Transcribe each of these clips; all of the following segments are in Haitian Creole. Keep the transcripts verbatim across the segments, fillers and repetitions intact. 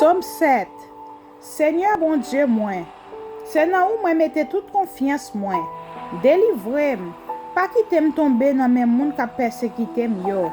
Sòm sèt. Senyè Bondye mwen, se nan ou mwen mete tout konfyans mwen. Delivre m, pa kite m tonbe nan men moun k ap pèsekite m yo.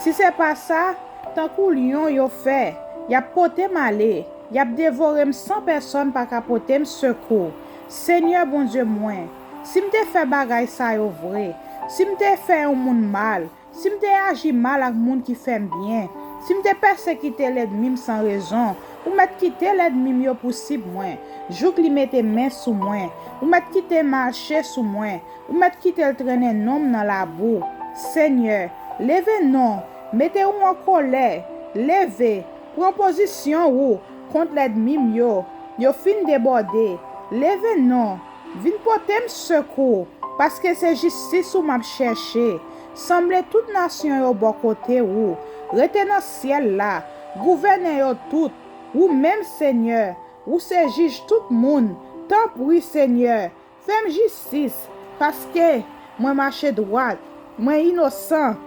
Si se pa sa, tankou lyon yo fè, y ap pote m ale, y ap devore m san pèsòn pa ka pote m sekou. Senyè Bondye mwen, si m te fè bagay sa yo vre, si m te fè yon moun mal, si m te aji mal ak moun ki fè m byen, si m te pèsekite lènmi m san rezon, ou mèt kite lènmi m yo pousib mwen, jouk li mete men sou mwen. Ou mèt kite l mache sou mwen, ou mèt kite l trennen non m nan labou. Senyè, leve non, mete ou an kòlè, leve, pran pozisyon ou kont lènmi m yo. Yo fin debòde. Leve non, vin pote m sekou, paske se jistis ou m ap chèche. Sanble tout nasyon yo bò kote ou. Rete nan syèl la, gouvène yo tout. Ou menm, Senyè, ou se jij tout moun. Tanpri, Senyè, fè m jistis, paske mwen mache dwat, mwen inosan.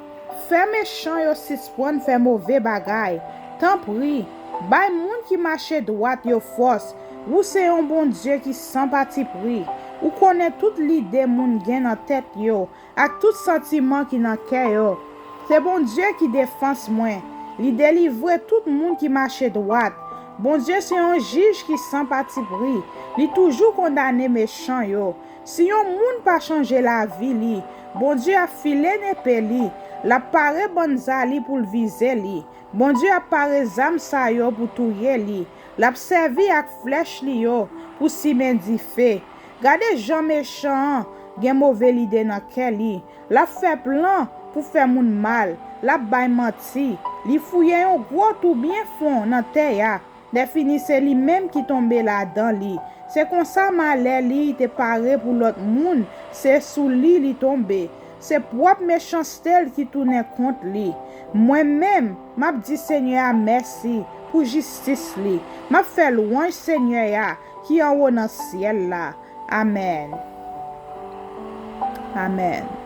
Fè mechan yo sispann fè move bagay. Tanpri, bay moun ki mache dwat yo fòs. Ou se yon Bondye ki san patipri. Ou konnen tout lide moun gen nan tèt yo, ak tout santiman ki nan kè yo. Se Bondye ki defans mwen. Li delivre tout moun ki mache dwat. Bondye se yon jij ki san patipri. Li toujou kondane mechan yo. Si yon moun pa chanje lavi li, Bondye ap file nepe li. L ap pare bann za li pou l vize li. Bondye ap pare zam sa yo pou touye li. L ap sèvi ak flèch li yo pou simen dife. Gade jan mechan an gen move lide nan kè li. L ap fè plan pou fè moun mal. L ap bay manti. Li fouye yon gwo twou byen fon nan tè a. Lèfini, se li menm ki tonbe ladan li. Se konsa, malè li te pare pou lòt moun, se sou li li tonbe. Se pwòp mechanste l ki tounen kont li. Mwen menm, m ap di Senyè a mèsi pou jistis li. M ap fè lwanj Senyè a ki anwo nan syèl la. Amèn. Amèn.